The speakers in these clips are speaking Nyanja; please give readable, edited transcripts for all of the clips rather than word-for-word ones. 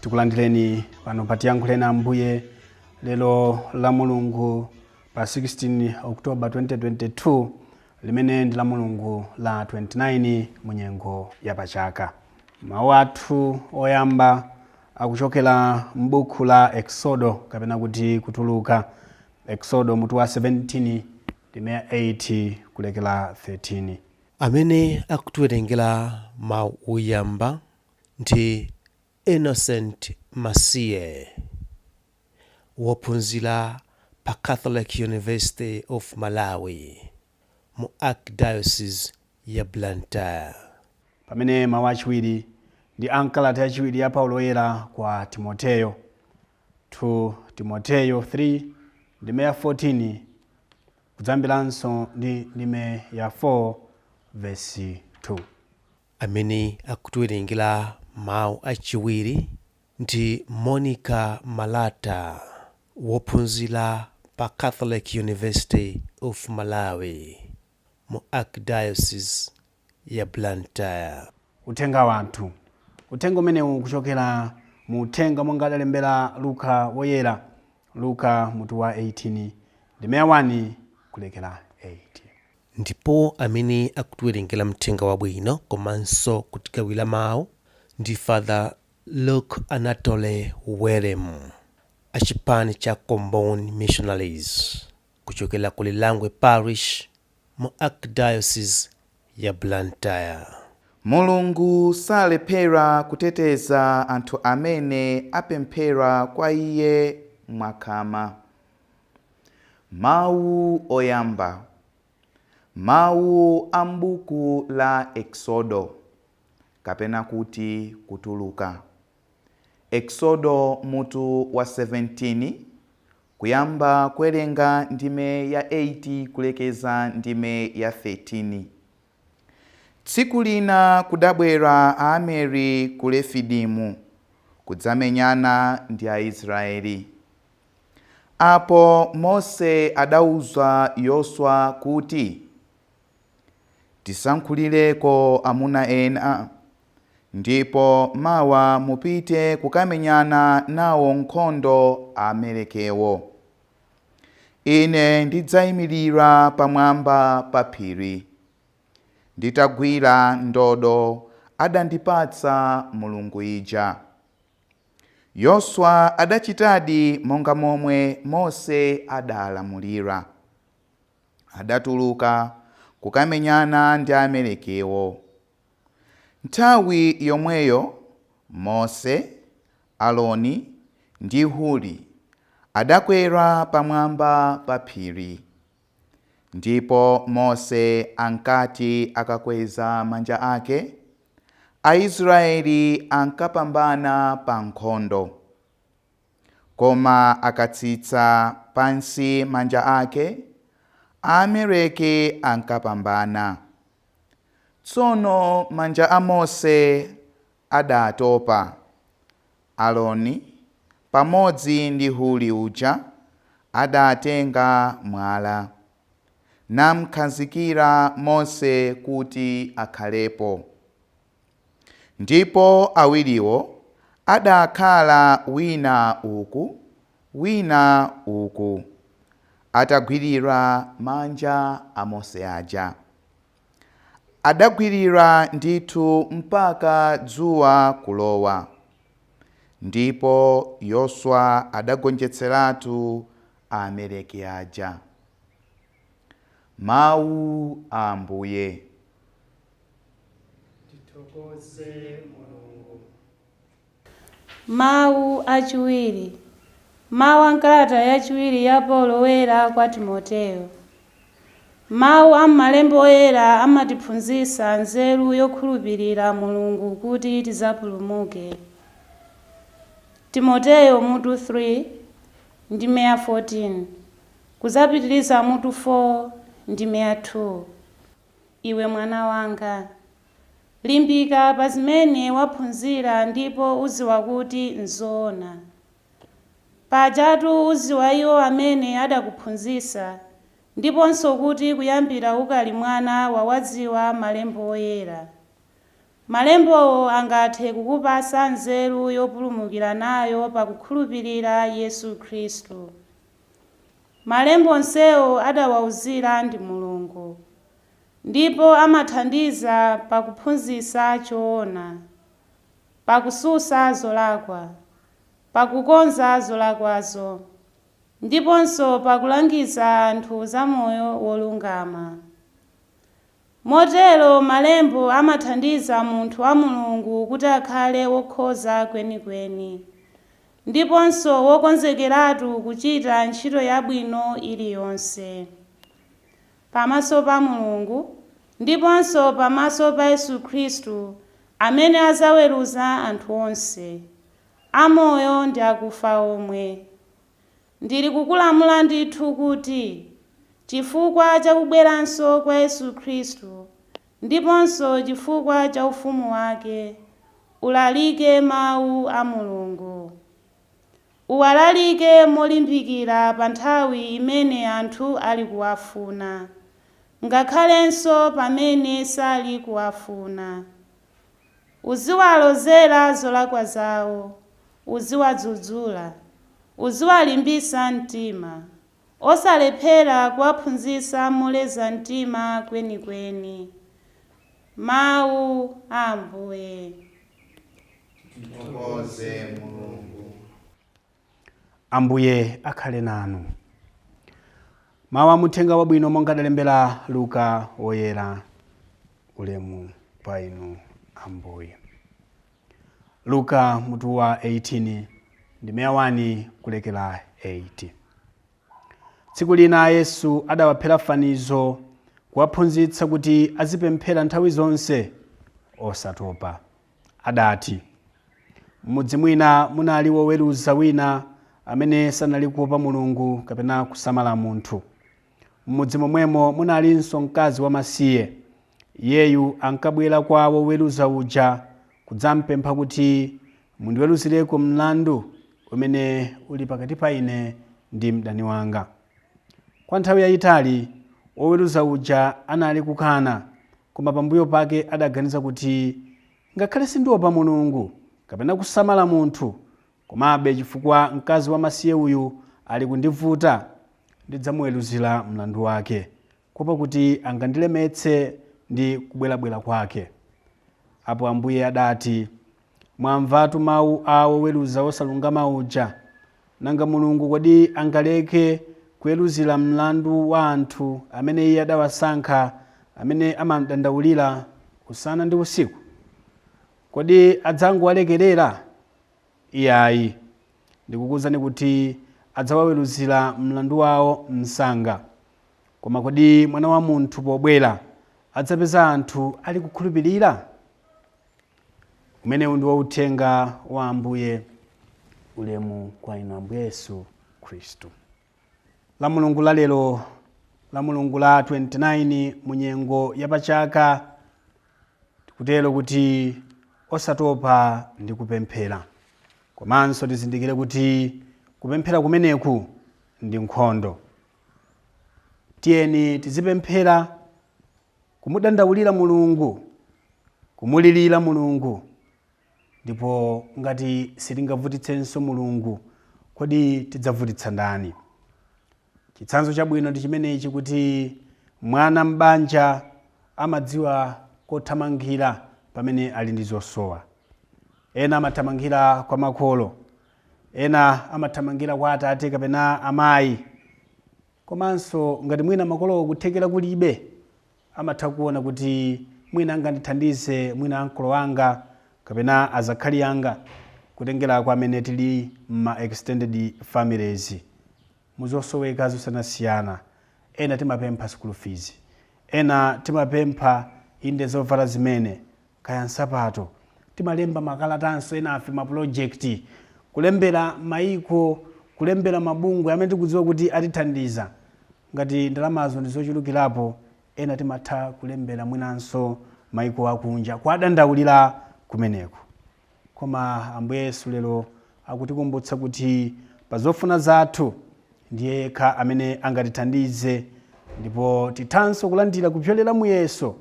Tikulandireni pano pa Tiyankhuleni Ambuye lero la Mulungu pa 16 October 2022, limene ndi la Mulungu la 29 mu nyengo ya pachaka. Mawu athu oyamba akuchokera m'buku la Exodo, kapena kuti Kutuluka. Exodo mutu wa 17, ndime 8 kulekera 13. Amene akutiwerengera mawu oyamba ndi Innocent Masiye, wophunzira pa Catholic University of Malawi mu Archdiocese ya Blantyre. Pamene mawu achiwiri ndi a m'kalata yachiwiri ya Paulo Woyera kwa Timoteyo, 2 Timoteyo 3, ndime ya 14 kudzambiranso ndi ndime ya 4 vesi 2. Amene akutiwerengera mawu achiwiri ndi Monica Malata, wophunzira pa Catholic University of Malawi mu Archdiocese ya Blantyre. Uthenga wathu, uthenga umenewu kuchokera mu uthenga monga adalembera Luka Woyera, Luka mutu wa 18, ndime ya 1 kulekera 8. Ndipo amene akutiwerengera mthenga wabwino komanso kutigawira mawu ndi Father Luke Anatole Werem, achipani cha Comboni Missionaries, kuchokera ku Lilangwe Parish mu Archdiocese ya Blantyre. Mulungu salephera kuteteza anthu amene apemphera kwa iye mwakhama. Mawu oyamba. Mawu a m'buku la Exodo, kapena kuti Kutuluka. Exodo mutu wa 17, kuyamba kuwerenga ndime ya 8 kulekeza ndime ya 13. Tsiku lina kudabwera Aameri ku Refidimu kudzamenyana ndi Aisraeli. Apo Mose adauza Yoswa kuti, Tisankhulireko amuna ena, ndipo mawa mupite kukamenyana nawo nkhondo Aamalekewo. Ine ndidzayimirira pamwamba pa phiri, nditagwira ndodo adandipatsa Mulungu ija. Yoswa adachitadi monga momwe Mose adalamulira. Adatuluka kukamenyana ndi Aamalekewo. Nthawi yomweyo Mose, Aroni ndi Huri adakwera pamwamba pa phiri. Ndipo Mose ankati akakweza manja ake, Aisraeli ankapambana pa nkhondo. Koma akatsitsa pansi manja ake, Aamaleki ankapambana. Tsono manja a Mose adatopa. Aroni pamodzi ndi Huri uja adatenga mwala, namkhazikira Mose kuti akhalepo. Ndipo awiriwo adakhala wina uku, wina uku, atagwirira manja a Mose aja. Adagwirira ndithu mpaka dzuwa kulowa. Ndipo Yoswa adagonjetseratu Aamaleki aja. Mawu a Ambuye. Tithokoze Mulungu. Mawu achiwiri. Mawu a m'kalata yachiwiri ya Paulo Woyera kwa Timoteyo. Mawu a m'malemba oyera amatiphunzitsa nzeru yokhulupirira Mulungu kuti tidzapulumuke. Timoteyo mutu 3, ndime ya 14 kudzapitiriza mutu 4, ndime ya 2. Iwe mwana wanga, limbika pa zimene waphunzira ndipo uziwa kuti nzoona. Pajatu uziwa iwo amene adakuphunzitsa, ndiponso kuti kuyambira ukali mwana wawadziwa malemba oyera. Malembowo angathe kukupasa nzeru yopulumukira nayo pakukhulupirira Yesu Khristu. Malembo onsewo adawauzira ndi Mulungu, ndipo amathandiza pakuphunzitsa choona, pakususa zolakwa, pakukonza zolakwazo, ndiponso pakulangiza anthu za moyo wolungama. Motero malembo amathandiza munthu wa Mulungu kuti akhale wokhoza kwenikweni, ndiponso wokonzekeratu kuchita ntchito yabwino iliyonse. Pamaso pa Mulungu, ndiponso pamaso pa Yesu Khristu, amene azaweruza anthu onse, amoyo ndi akufa omwe. Ndili kukulamula ndithu kuti, chifukwa cha kubweranso kwa Yesu Khristu, ndiponso chifukwa cha ufumu wake, ulalike mawu a Mulungu. Uwalalike molimbikira pa nthawi imene anthu ali kuwafuna, ngakhalenso pamene sali kuwafuna. Uziwalozera zolakwa zawo, uziwadzudzula, uziwalimbitsa mtima, osalephera kuwaphunzitsa moleza mtima kwenikweni. Mawu a Ambuye. Tithokoze Mulungu. Ambuye akhale nanu. Mawu a muthenga wabwino monga adalembera Luka woyera. Ulemu kwa inu Ambuye. Luka mutu wa 18 ndime 1 kulekera 8. Tsiku lina Yesu adawaphera fanizo kuwaphunzitsa kuti azipemphera nthawi zonse osatopa. Adati, m'mudzi mwina munali woweruza wina amene sanali kuopa Mulungu kapena kusamala munthu. M'mudzi momwemo munalinso mkazi wamasiye. Iyeyu ankabwera kwa woweruza uja kudzampempha kuti, mundiweruzireko mlandu umene uli pakati pa ine ndi mdani wanga. Kwa nthawi yayitali woweruza uja anali kukana, koma pambuyo pake adaganiza kuti, ngakhale sindiopa Mulungu kapena kusamala munthu, komabe chifukwa mkazi wamasiye uyu ali kundivuta, ndidzamuweruzira mlandu wake, kuopa kuti angandilemetse ndi kubwerabwera kwake. Apo Ambuye adati, mwamvatu mawu a woweruza osalungama uja. Nanga Mulungu kodi angaleke kuweruzira mlandu wa anthu amene iye adawasankha, amene amadandaulira usana ndi usiku? Kodi adzangowalekerera? Iyayi, ndikukuwuzani kuti adzawaweruzira mlandu wawo msanga. Koma kodi mwana wa munthu pobwera adzapeza anthu ali kukhulupirira? Umenewu ndiwo uthenga wa Ambuye. Ulemu kwa inu Ambuye Yesu Khristu. La Mulungu la lero, la Mulungu la 29 munyengo yapachaka, tikutero kuti osatopa ndi kupemphera. Komanso tizindikire kuti kupemphera kumeneku ndi nkhondo. Tiyeni tizipemphera kumudandaulira Mulungu, kumulirira Mulungu. Ndipo ngati sitingavutitsenso Mulungu, kodi tidzavutitsa ndani? Chitsanzo chabwino ndi chimenechi, kuti mwana m'banja amadziwa kothamangira pamene ali ndi zosowa. Ena amathamangira kwa makolo, ena amathamangira kwa atate kapena amayi. Komanso ngati mwina makolowo kuthekera kulibe, amatha kuona kuti mwina angandithandize mwina ankolo wanga kapena azakhali anga, kutengera kwa amene tili ma extended families muzosoweka zosiyanasiyana. Ena timapempha school fees, ena timapempha inde zovala zimene kaya nsapato, timalemba makalatanso ena afe ma project, kulembera maiko, kulembera mabungwe amene tikudziwa kuti atithandiza. Ngati ndalamazo ndi zochulukirapo, ena timatha kulembera mwinanso maiko akunja kuwadandaulira kumeneko. Koma Ambuye Yesu lero akutikumbutsa kuti pa zofuna zathu ndiye yekha amene angatithandize, ndipo tithanso kulandira kupyolera muyeso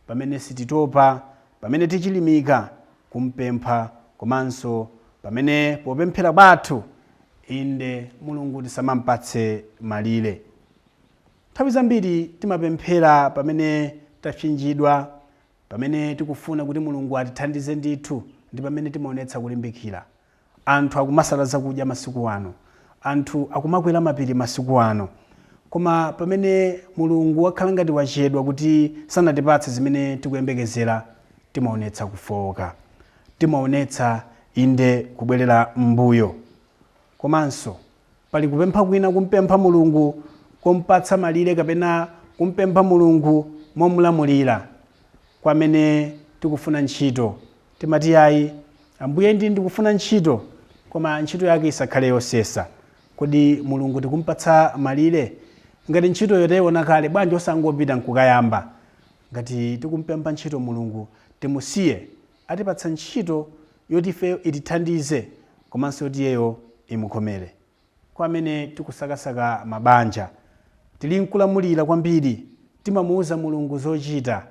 pamene sititopa, Pamene tichilimika kumpempha komanso pamene popemphera kwathu, inde, Mulungu tisamampatse malire. Nthawi zambiri timapemphera pamene tapsinjidwa, pamene tikufuna kuti Mulungu atithandize ndithu, ndi pamene timaonetsa kulimbikira. Anthu akumasala zakudya masiku ano, anthu akumakwera mapiri masiku ano, koma pamene Mulungu wakhala ngati wachedwa kuti sanatipatse zimene tikuyembekezera, timaonetsa kufowoka, timaonetsa, inde, kubwerera m'mbuyo. Komanso pali kupempha kwina, kumpempha Mulungu kompatsa malire kapena kumpempha Mulungu momulamulira. Kwamene tikufuna ntchito, timati, "Ayi Ambuye, ndikufuna ntchito, koma ntchito yake isakhale yosesa." Kodi Mulungu tikumpatsa malire? Ngati ntchitoyo tayiona kale, bwanji osangopita nkukayamba? Ngati tikumpempha ntchito Mulungu, timusiye atipatsa ntchito yoti ifeyo itithandize komanso yoti iyeyo imukomere. Kwa amene tikusakasaka mabanja, tili nkulamulira kwambiri, timamuuza Mulungu zochita.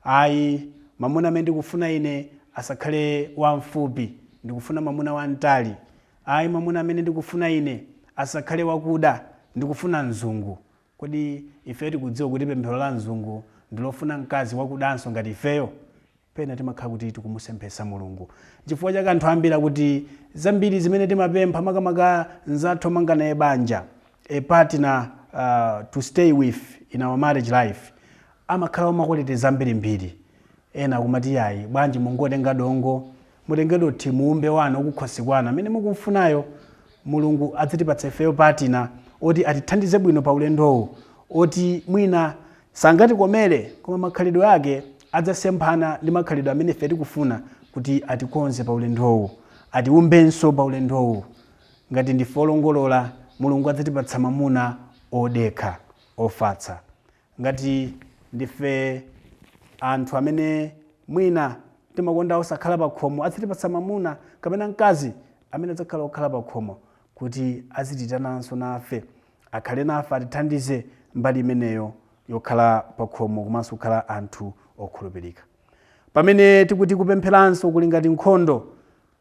"Ayi, mamuna amene ndikufuna ine asakhale wamfupi, ndikufuna mamuna wamtali. Ayi, mamuna amene ndikufuna ine asakhale wakuda, ndikufuna mzungu." Kodi ife tikudziwa kuti pemphero la mzungu ndilofuna mkazi wakudanso ngati ifeyo? Pena timakhala kuti tikumusemphesa Mulungu. Chifukwa chake anthu ambiri akuti zambiri zimene timapempha, makamaka mnzathu omanga naye banja, a partner to stay with in our marriage life, amakhala wa ma quality zambirimbiri. Ena akumati, "Yayi, bwanji mungotenga dongo, mutenge dothi, muumbe wanu okukhosi kwanu amene mukumfunayo." Mulungu adzitipatsa ifeyo partner oti atithandize bwino pa ulendowu, oti mwina sangatikomere, koma makhalidwe ake adzasemphana ndi makhalidwe amene ife tikufuna, kuti atikonze pa ulendowu, atiumbenso pa ulendowu. Ngati ndife olongolola, Mulungu adzatipatsa mamuna odekha, ofatsa. Ngati ndife anthu amene mwina timakonda osakhala pa khomo, adzatipatsa mamuna kapena mkazi amene adzakhala okhala pa khomo, kuti azititananso nafe, akhale nafe, atithandize mbali imeneyo yokhala pa khomo komanso kukhala anthu okhulupirika. Pamene tikuti kupempheranso kuli ngati nkhondo,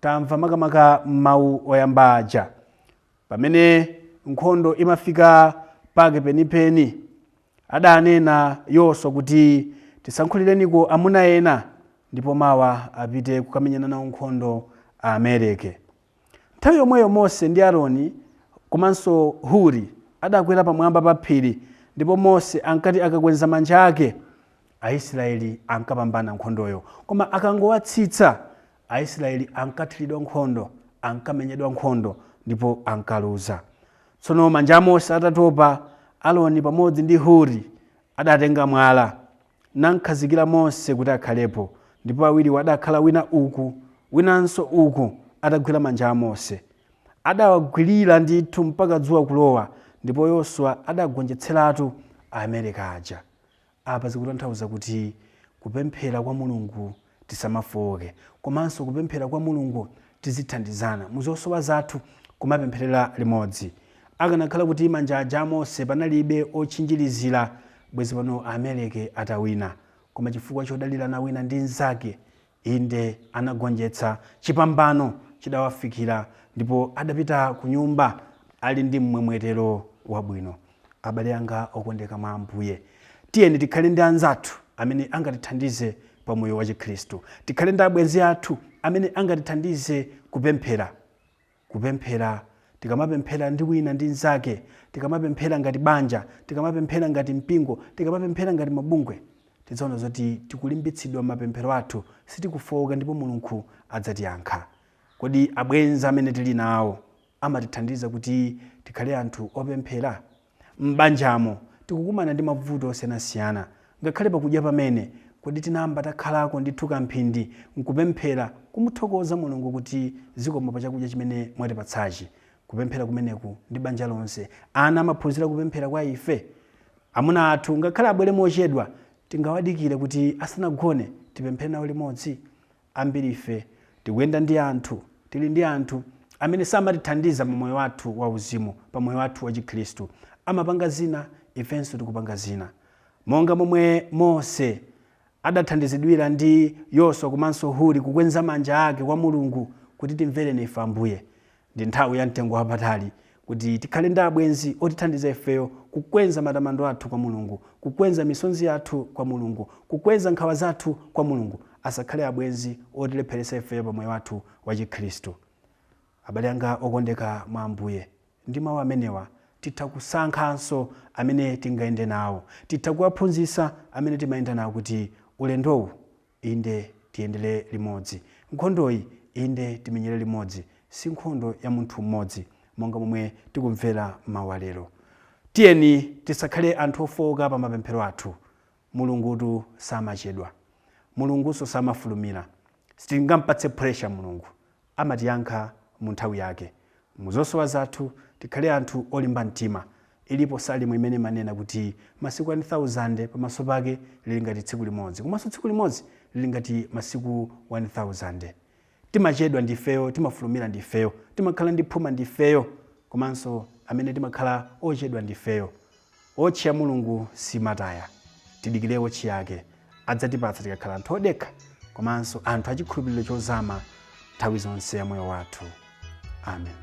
tamva makamaka mawu oyamba aja, pamene nkhondo imafika pake penipeni, adanena Yoswa kuti, "Tisankhulirенiko amuna ena, ndipo mawa apite kukamenyana nawo nkhondo Aamaleki." Nthawi yomweyo Mose ndi Aaroni komanso Huri adakwera pamwamba pa phiri, ndipo Mose ankati akakweza manja ake, Aisraeli ankapambana nkhondoyo, koma akangowatsitsa, Aisraeli ankathiridwa nkhondo, ankamenyedwa nkhondo ndipo ankaluza. Tsono manja a Mose atatopa, Aaroni pamodzi ndi Huri adatenga mwala nankhazikira Mose kuti akhalepo, ndipo awiriwo adakhala wina uku, winanso uku, atagwira manja a Mose. Adawagwirira ndithu mpaka dzuwa kulowa, ndipo Yoswa adagonjetseratu Aamaleki aja. Apa zikutanthauza kuti kupemphera kwa Mulungu tisamafowoke, komanso kupemphera kwa Mulungu tizithandizana muzosowa zathu, kumapempherera limodzi. Akanakhala kuti manja aja a Mose panalibe otchinjirizira, bwezi pano Aamaleki atawina, koma chifukwa chodalirana wina ndi mnzake, inde, anagonjetsa. Chipambano chidawafikira ndipo adapita ku nyumba ali ndi mmwemwetero wabwino. Abale anga okondeka mwa Ambuye, tiyeni tikhale ndi anzathu amene angatithandize pa moyo wa Chikhristu, tikhale ndi abwenzi athu amene angatithandize kupemphera. Kupemphera, tikamapemphera ndi wina ndi mnzake, tikamapemphera ngati banja, tikamapemphera ngati mpingo, tikamapemphera ngati mabungwe, tidzaona zoti tikulimbitsidwa mapemphero athu, sitikufowoka ndipo Mulungu adzatiyankha. Kodi abwenzi amene tili nawo amatithandiza kuti tikhale anthu opemphera? M'banjamo tikukumana ndi mavuto osiyanasiyana, ngakhale pakudya pamene, kodi tinamba takhalako ndithu kamphindi nkupemphera, kumuthokoza Mulungu kuti zikomo pa chakudya chimene mwatipatsachi? Kupemphera kumeneku ndi banja lonse. Ana amaphunzira kupemphera kwa ife. Amuna athu, ngakhale abwere mochedwa, tingawadikire kuti asanagone tipemphere nawo limodzi? Ambiri ife tikuyenda ndi anthu, tili ndi anthu amene samatithandiza pa moyo wathu wauzimu, pa moyo wathu wa Chikhristu. Amapanga zina, ifenso tikupanga zina. Monga momwe Mose Adathandizidwira ndi Yoswa komanso Huri kukwenza manja ake kwa Mulungu kuti timvereni ife Ambuye. Ndi nthawi ya mtengo wapatali kuti tikhale ndi abwenzi otithandiza ifeyo kukwenza matamando athu kwa Mulungu, kukwenza misonzi yathu kwa Mulungu, kukweza nkhawa zathu kwa Mulungu. Asakhale abwenzi otilepheretsa ifeyo pa moyo wathu wa Chikhristu. Abale anga okondeka mwa Ambuye, ndi mawu amenewa titha kusankhanso amene tingayende nawo, titha kuwaphunzitsa amene timayenda nawo kuti ulendowu inde tiyendere limodzi, nkhondoyi inde timenyere limodzi, si nkhondo ya munthu mmodzi monga momwe tikumvera mawu alero. Tiyeni tisakhale anthu ofowoka pa mapemphero athu. Mulungutu samachedwa, Mulungunso samafulumira. Sitingampatse pressure Mulungu, amatiyankha mu nthawi yake. Muzosowa zathu tikhale anthu olimba mtima. Ilipo salimu imene manena kuti masiku 1000 pamaso pake lili ngati tsiku limodzi, komanso tsiku limodzi lili ngati masiku 1000. Timachedwa ndifeyo, timafulumira ndifeyo, timakhala ndi phuma ndifeyo, komanso amene timakhala ochedwa ndifeyo. Wotchi ya Mulungu simataya, tidikire wotchi yake, adzatipatsa tikakhala anthu odekha komanso anthu achikhulupiriro chozama nthawi zonse ya moyo wathu. Amen.